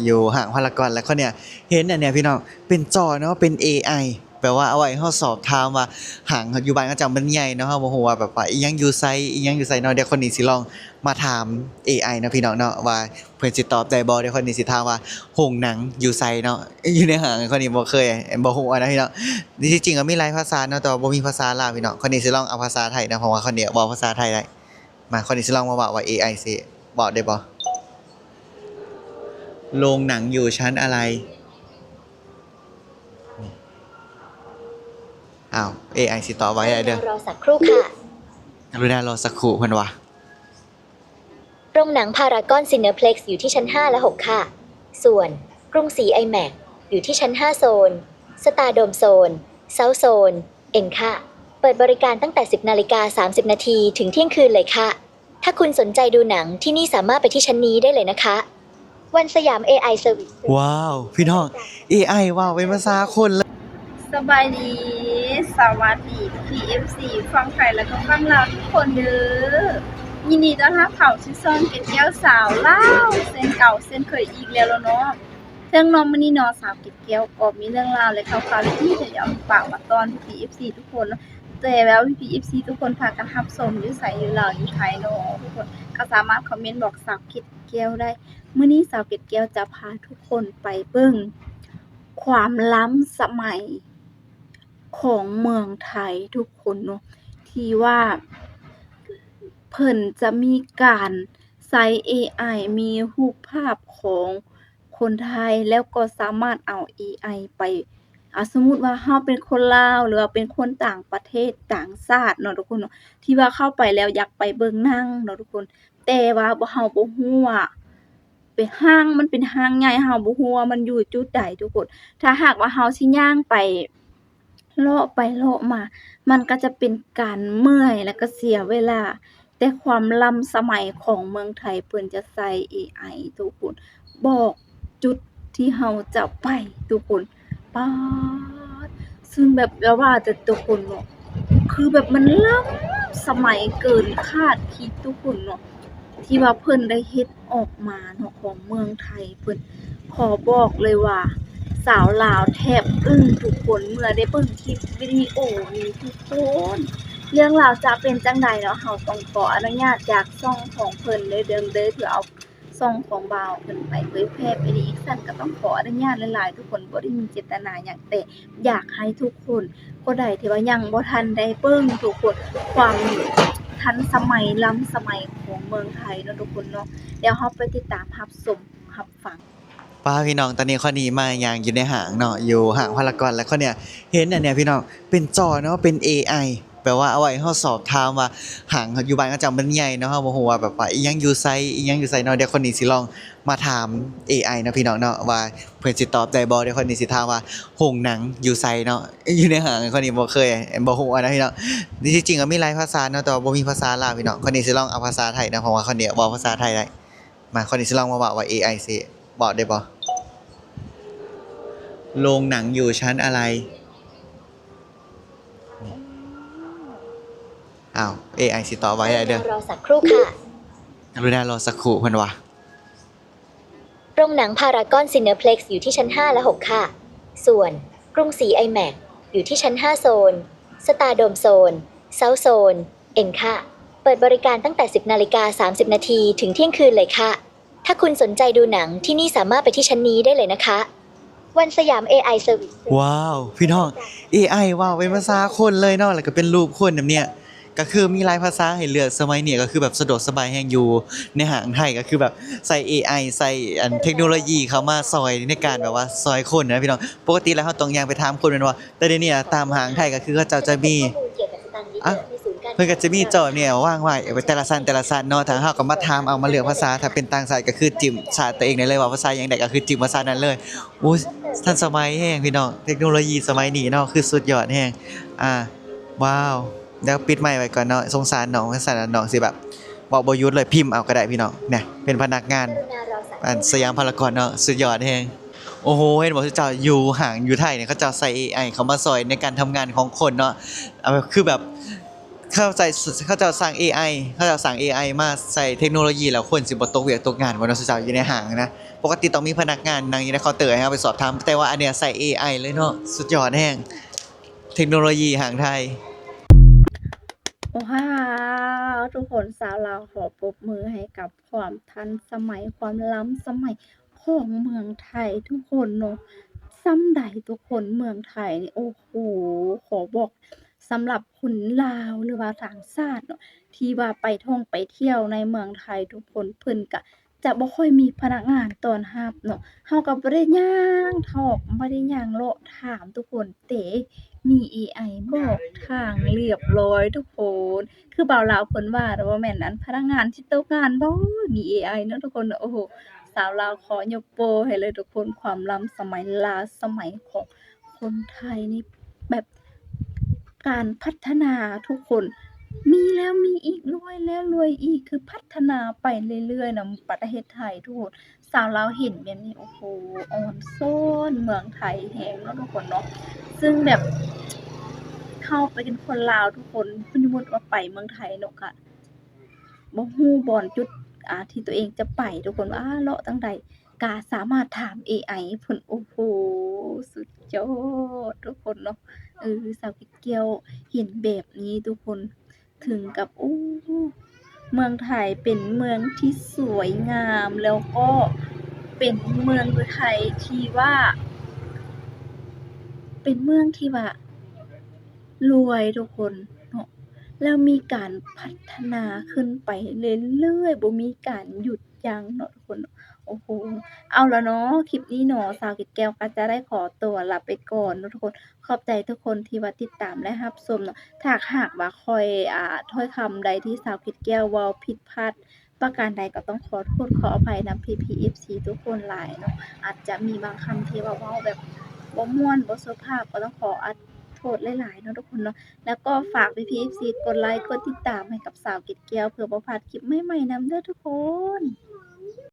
ຢູ່ຫ້າງພາລາກອນ ແລ້ວຂ້ອຍນີ້ເຫັນອັນເນີ້ຍພີ່ນ້ອງ ເປັນຈໍເນາະ ເປັນເອໄອ ແບບວ່າເອົາໄວ້ເຮົາສອບຖາມວ່າ ຫ້າງຢູ່ບ້ານເຂົາເຈົ້າມັນໃຫຍ່ເນາະ ເຮົາບໍ່ຮູ້ວ່າແບບວ່າອີ່ຫຍັງຢູ່ໃສ ອີ່ຫຍັງຢູ່ໃສເນາະ. ດຽວຂ້ອຍນີ້ຊິລອງມາຖາມເອໄອເນາະພີ່ນ້ອງເນາະ ວ່າເພິ່ນຊິຕອບໄດ້ບໍ່. ດຽວຂ້ອຍນີ້ຊິຖາມວ່າ ໂຮງໜັງຢູ່ໃສເນາະ ຢູ່ໃນຫ້າງ. ຂ້ອຍນີ້ບໍ່ເຄີຍ ບໍ່ຮູ້ນະພີ່ນ້ອງ. ທີ່ຈິງກໍມີຫຼາຍພາສາເນາະ ແຕ່ວ່າບໍ່ມີພາສາລາວພີ່ນ້ອງ. ຂ້ອຍນີ້ຊິລອງເອົາພາສາໄທເນາະ ເພາະວ່າຂ້ອຍນີ້ເວົ້າພາສາໄທໄດ້. ມາ ຂ້ອຍນີ້ຊິລອງມາເວົ້າວ່າເອໄອຊິເວົ້າໄດ້ບໍ່. ໂຮງໜັງຢູ່ຊັ້ນອະໄລ? ອ້າວ ເອໄອຊິຕອບວ່າໃດເດີ. ກະລຸນາລໍສັກຄรู่ ເພິ່ນວ່າ. ໂຮງໜັງພາຣາກອນຊີເນເພລັກຢູ່ທີ່ຊັ້ນຫ້າ ແລະ ຫົກ ຄ່ະ. ສ່ວນ ກຣຸງສີໄອແມັກ ຢູ່ທີ່ຊັ້ນຫ້າໂຊນ, ສະຕາໂດມໂຊນ, ເຊົາໂຊນ ເອັນ ຄ່ະ. ເປີດບໍລິການຕັ້ງແຕ່ສິບນາລິກາສາມສິບນາທີເຖິງທ່ຽງຄືນເລີຍຄ່ະ. ຖ້າຄຸນສົນໃຈດູໜັງທີ່ນີ້ ສາມາດໄປທີ່ຊັ້ນນີ້ໄດ້ເລີຍນະຄະ. ວັນສະຫຍາມ ເອໄອ ເຊີວິສ. ວ້າວ ພີ່ນ້ອງ ເອໄອເວົ້າເປັນພາສາຄົນເລີຍ. ສະບາຍດີ ສະຫວັດດີພີ່ໆ ເອັຟຊີ ຝັ່ງໄທ ແລະ ກໍຝັ່ງລາວທຸກຄົນເດີ. ຍິນດີຕ້ອນຮັບເຂົ້າສູ່ຊ່ອງເກັດແກ້ວສາວລາວ ເຊັ່ນເກົ່າເຊັ່ນເຄີຍອີກແລ້ວເນາະ. ເຖິງເນາະ ມື້ນີ້ເນາະ ສາວເກັດແກ້ວກໍມີເລື່ອງລາວ ແລະ ຂ່າວໆ ດີໆ ຈະເອົາມາຝາກມາຕ້ອນພີ່ໆ ເອັຟຊີ ທຸກຄົນເນາະ. ແຕ່ວ່າພີ່ໆ ເອັຟຊີ ທຸກຄົນພາກັນຮັບຊົມຢູ່ໃສ ຢູ່ລາວ ຢູ່ໄທເນາະ ທຸກຄົນກໍສາມາດຄອມເມັນບອກສາວເກັດແກ້ວໄດ້. ມື້ນີ້ສາວເກັດແກ້ວຈະພາທຸກຄົນໄປເບິ່ງຄວາມລ້ຳສະໄໝຂອງເມືອງໄທ ທຸກຄົນເນາະ ທີ່ວ່າເພິ່ນຈະມີການໃຊ້ເອໄອ ມີຮູບພາບຂອງ ຄົນໄທ ແລ້ວກໍສາມາດເອົາເອໄອໄປ ອາ ສົມມຸດວ່າເຮົາເປັນຄົນລາວ ຫຼືວ່າເປັນຄົນຕ່າງປະເທດ ຕ່າງຊາດເນາະທຸກຄົນເນາະ ທີ່ວ່າເຂົ້າໄປແລ້ວຢາກໄປເບິ່ງໜັງເນາະທຸກຄົນ ແຕ່ວ່າບໍ່ ເຮົາບໍ່ຮູ້ວ່າເປັນຫ້າງ ມັນເປັນຫ້າງໃຫຍ່ ເຮົາບໍ່ຮູ້ວ່າມັນຢູ່ຈຸດໃດທຸກຄົນ. ຖ້າຫາກວ່າເຮົາຊິຍ່າງໄປ ເລາະໄປເລາະມາ ມັນກໍຈະເປັນການເມື່ອຍ ແລ້ວກໍເສຍເວລາ. ແຕ່ຄວາມລ້ຳສະໄໝຂອງເມືອງໄທ ເພິ່ນຈະໃຊ້ເອໄອທຸກຄົນ ບອກຈຸດທີ່ເຮົາຈະໄປທຸກຄົນ. ປາດ ຊຶ່ງແບບ ແບບວ່າຈະ ທຸກຄົນເນາະ ຄືແບບມັນລ້ຳສະໄໝເກີນຄາດຄິດທຸກຄົນເນາະ ທີ່ວ່າເພິ່ນໄດ້ເຮັດ ອອກມາເນາະ ຂອງເມືອງໄທເພິ່ນ. ຂໍບອກເລີຍວ່າ ສາວລາວແທບອຶ້ງທຸກຄົນ ເມື່ອໄດ້ເບິ່ງຄລິບວິດີໂອນີ້ທຸກຄົນ. ເລື່ອງລາວຈະເປັນຈັ່ງໃດເນາະ ເຮົາຕ້ອງຂໍອະນຸຍາດຈາກຊ່ອງຂອງເພິ່ນເດີ ເດີ ເດີ ເພື່ອເອົາຊ່ອງຂອງບ່າວເພິ່ນໄປເຜີຍແຜ່ໄປນີ້. ຊັ້ນກໍຕ້ອງຂໍອະນຸຍາດຫຼາຍໆ ທຸກຄົນ ບໍ່ໄດ້ມີເຈດຕະນາຫຍັງ ແຕ່ ຢາກໃຫ້ທຸກຄົນ ຜູ້ໃດທີ່ວ່າຍັງບໍ່ທັນໄດ້ເບິ່ງທຸກຄົນ ຄວາມທັນສະໄໝ ລ້ຳສະໄໝຂອງເມືອງໄທເນາະທຸກຄົນເນາະ. ດຽວເຮົາໄປຕິດຕາມຮັບຊົມຮັບຟັງ. ປ້າ ພີ່ນ້ອງ ຕອນນີ້ຂ້ອຍນີ້ມາຍ່າງຢູ່ໃນຫ້າງເນາະ ຢູ່ຫ້າງພາລາກອນ ແລ້ວຂ້ອຍນີ້ເຫັນອັນເນີ້ຍພີ່ນ້ອງ ເປັນຈໍເນາະ ເປັນເອໄອ ແບບວ່າເອົາໄວ້ເຮົາສອບຖາມວ່າ ຫ້າງຢູ່ບ້ານເຂົາເຈົ້າມັນໃຫຍ່ເນາະ ເຮົາບໍ່ຮູ້ວ່າແບບວ່າອີ່ຫຍັງຢູ່ໃສ ອີ່ຫຍັງຢູ່ໃສເນາະ. ດຽວຂ້ອຍນີ້ຊິລອງມາຖາມເອໄອເນາະພີ່ນ້ອງເນາະ ວ່າ ເພິ່ນຊິຕອບໄດ້ບໍ່? ດຽວຂ້ອຍນີ້ຊິຖາມວ່າ ໂຮງໜັງຢູ່ໃສເນາະ? ຢູ່ໃນຫ້າງ ຂ້ອຍນີ້ບໍ່ເຄີຍ ບໍ່ຮູ້ນະພີ່ນ້ອງ. ທີ່ຈິງກໍມີຫຼາຍພາສາເນາະ ແຕ່ວ່າບໍ່ມີພາສາລາວພີ່ນ້ອງ. ຂ້ອຍນີ້ຊິລອງເອົາພາສາໄທເນາະ ເພາະວ່າຂ້ອຍນີ້ເວົ້າພາສາໄທໄດ້. ມາ ຂ້ອຍນີ້ຊິລອງມາເວົ້າວ່າ ເອໄອຊິເວົ້າໄດ້ບໍ່? ໂຮງໜັງຢູ່ຊັ້ນອະໄລ? ອ້າວ ເອໄອຊິຕອບວ່າໃດເດີ. ກະລຸນາລໍສັກຄູ່ ເພິ່ນວ່າ. ໂຮງໜັງພາຣາກອນຊີເນເພລັກຢູ່ທີ່ຊັ້ນຫ້າ ແລະ ຫົກ ຄ່ະ. ສ່ວນ ກຣຸງສີໄອແມັກ ຢູ່ທີ່ຊັ້ນຫ້າໂຊນ, ສະຕາໂດມໂຊນ, ເຊົາໂຊນ ເອັນ ຄ່ະ. ເປີດບໍລິການຕັ້ງແຕ່ສິບນາລິກາສາມສິບນາທີເຖິງທ່ຽງຄືນເລີຍຄ່ະ. ຖ້າຄຸນສົນໃຈດູໜັງທີ່ນີ້ ສາມາດໄປທີ່ຊັ້ນນີ້ໄດ້ເລີຍນະຄະ. ວັນສະຫຍາມ ເອໄອ ເຊີວິສ. ວ້າວ ພີ່ນ້ອງ ເອໄອເວົ້າເປັນພາສາຄົນເລີຍເນາະ ແລ້ວກໍເປັນຮູບຄົນແບບເນີ້ຍ ກໍຄືມີຫຼາຍພາສາໃຫ້ເລືອກ. ສະໄໝນີ້ກໍຄືແບບສະດວກສະບາຍແຮງ ຢູ່ໃນຫ້າງໄທກໍຄືແບບໃຊ້ເອໄອ ໃຊ້ອັນເທັກໂນໂລຢີເຂົ້າມາຊ່ອຍໃນການແບບວ່າຊ່ອຍຄົນນະພີ່ນ້ອງ. ປົກກະຕິແລ້ວເຮົາຕ້ອງຍ່າງໄປຖາມຄົນແມ່ນບໍ່? ແຕ່ດຽວນີ້ນະ ຕາມຫ້າງໄທກໍຄືເຂົາເຈົ້າຈະມີ ອ່ະ ເພິ່ນກໍຈະມີຈໍແບບນີ້ວາງໄວ້ແຕ່ລະຊັ້ນ ແຕ່ລະຊັ້ນເນາະ. ຖ້າເຮົາກໍມາຖາມເອົາ ມາເລືອກພາສາ ຖ້າເປັນຕ່າງຊາດກໍຄືຈິ້ມຊາດຕົວເອງໄດ້ເລີຍ ວ່າພາສາຫຍັງໄດ້ກໍຄືຈິ້ມພາສານັ້ນເລີຍ. ໂອ້ຍ ທັນສະໄໝແຮງພີ່ນ້ອງ ເທັກໂນໂລຢີສະໄໝນີ້ເນາະ ຄືສຸດຍອດແຮງ. ອ່າ ວ້າວ ດຽວປິດໄມໄວ້ກ່ອນເນາະ ສົງສານນ້ອງ ຄັນຊັ້ນນ້ອງຊິແບບເວົ້າບໍ່ຢຸດເລີຍ ພິມເອົາກໍໄດ້ພີ່ນ້ອງ. ນະ ເປັນພະນັກງານ ອັນ ສະຫຍາມພາລາກອນເນາະ ສຸດຍອດແຮງ. ໂອ້ໂຫ ເຫັນບໍ່ ເຈົ້າຢູ່ຫ້າງຢູ່ໄທນີ້ ເຂົາເຈົ້າໃຊ້ເອໄອເຂົ້າມາຊ່ອຍໃນການທຳງານຂອງຄົນເນາະ. ເອົາແບບ ຄືແບບ ເຂົາໃຊ້ ເຂົາເຈົ້າສ້າງເອໄອ ເຂົາເຈົ້າສ້າງເອໄອມາໃສ່ເທັກໂນໂລຢີ ແລ້ວຄົນຊິບໍ່ຕົກວຽກຕົກງານບໍ່ເນາະ ເຈົ້າຢູ່ໃນຫ້າງນະ. ປົກກະຕິຕ້ອງມີພະນັກງານນັ່ງຢູ່ໃນເຄົາເຕີໃຫ້ເຮົາໄປສອບຖາມ, ແຕ່ວ່າອັນເນີ້ຍໃຊ້ເອໄອເລີຍເນາະ, ສຸດຍອດແຮງ ເທັກໂນໂລຢີທາງໄທ. ໂອ້ ວ້າວ ທຸກຄົນ ຊາວລາວຂໍປົບມືໃຫ້ກັບຄວາມທັນສະໄໝ ຄວາມລ້ຳສະໄໝຂອງເມືອງໄທທຸກຄົນເນາະ. ສ່ຳໃດທຸກຄົນ ເມືອງໄທນີ້ ໂອ້ໂຫ ຂໍບອກ ສຳລັບຄົນລາວ ຫຼືວ່າຕ່າງຊາດເນາະ ທີ່ວ່າໄປທ່ອງໄປທ່ຽວໃນເມືອງໄທທຸກຄົນ ເພິ່ນກະຈະບໍ່ຄ່ອຍມີພະນັກງານຕ້ອນຮັບເນາະ. ເຮົາກໍບໍ່ໄດ້ຍ່າງທອກ ບໍ່ໄດ້ຍ່າງເລາະຖາມທຸກຄົນເຕ ມີເອໄອບອກທາງລຽບຮ້ອຍທຸກຄົນ. ຄືບ່າວລາວເພິ່ນວ່າ ບໍ່ແມ່ນອັນພະນັກງານທີ່ຕົກງານບໍ່ ມີເອໄອເນາະທຸກຄົນ. ໂອ້ໂຫ ຊາວລາວຂໍຍົກໂປ້ໃຫ້ເລີຍທຸກຄົນ ຄວາມລ້ຳສະໄໝ ລ້າສະໄໝຂອງຄົນໄທນີ້ ແບບການພັດທະນາທຸກຄົນ ມີແລ້ວມີອີກ ລວຍແລ້ວລວຍອີກ ຄືພັດທະນາໄປເລື້ອຍໆນຳປະເທດໄທທຸກຄົນ. ຊາວລາວເຫັນແບບນີ້ ໂອ້ໂຫ ອ່ອນຊ້ອນເມືອງໄທແຮງເນາະທຸກຄົນເນາະ. ຊຶ່ງແບບເຮົາເປັນຄົນລາວທຸກຄົນ ສົມມຸດວ່າໄປເມືອງໄທເນາະ ກະບໍ່ຮູ້ບ່ອນຈຸດ ອ່າ ທີ່ຕົວເອງຈະໄປທຸກຄົນ ວ່າເລາະທາງໃດ ກະສາມາດຖາມເອໄອເພິ່ນ. ໂອ້ໂຫ ສຸດຍອດທຸກຄົນເນາະ. ເອີ ສາວເກັດແກ້ວເຫັນແບບນີ້ທຸກຄົນ ເຖິງກັບ ໂອ້ ເມືອງໄທເປັນເມືອງທີ່ສວຍງາມ ແລ້ວກໍເປັນເມືອງໄທທີ່ວ່າ ເປັນເມືອງທີ່ວ່າລວຍທຸກຄົນເນາະ ແລ້ວມີການພັດທະນາຂຶ້ນໄປເລື້ອຍໆ ບໍ່ມີການຢຸດຢັ້ງເນາະທຸກຄົນ. ໂອ້ໂຫ ເອົາລະເນາະ ຄລິບນີ້ເນາະ ສາວເກັດແກ້ວກໍຈະໄດ້ຂໍຕົວລາໄປກ່ອນເນາະທຸກຄົນ. ຂອບໃຈທຸກຄົນທີ່ວ່າຕິດຕາມ ແລະ ຮັບຊົມເນາະ. ຖ້າຫາກວ່າຂ້ອຍ ອ່າ ຖ້ອຍຄຳໃດທີ່ສາວເກັດແກ້ວເວົ້າຜິດພາດປະການໃດ ກໍຕ້ອງຂໍໂທດຂໍອະໄພນຳພີ່ໆ ເອັຟຊີ ທຸກຄົນຫຼາຍເນາະ. ອາດຈະມີບາງຄຳທີ່ວ່າເວົ້າແບບບໍ່ມ່ວນ ບໍ່ສຸພາບ ກໍຕ້ອງຂໍອະໂທດຫຼາຍໆເນາະທຸກຄົນເນາະ. ແລ້ວກໍຝາກພີ່ໆ ເອັຟຊີ ກົດໄລ ກົດຕິດຕາມໃຫ້ກັບສາວເກັດແກ້ວ ເພື່ອບໍ່ພາດຄລິບໃໝ່ໆນຳເດີທຸກຄົນ.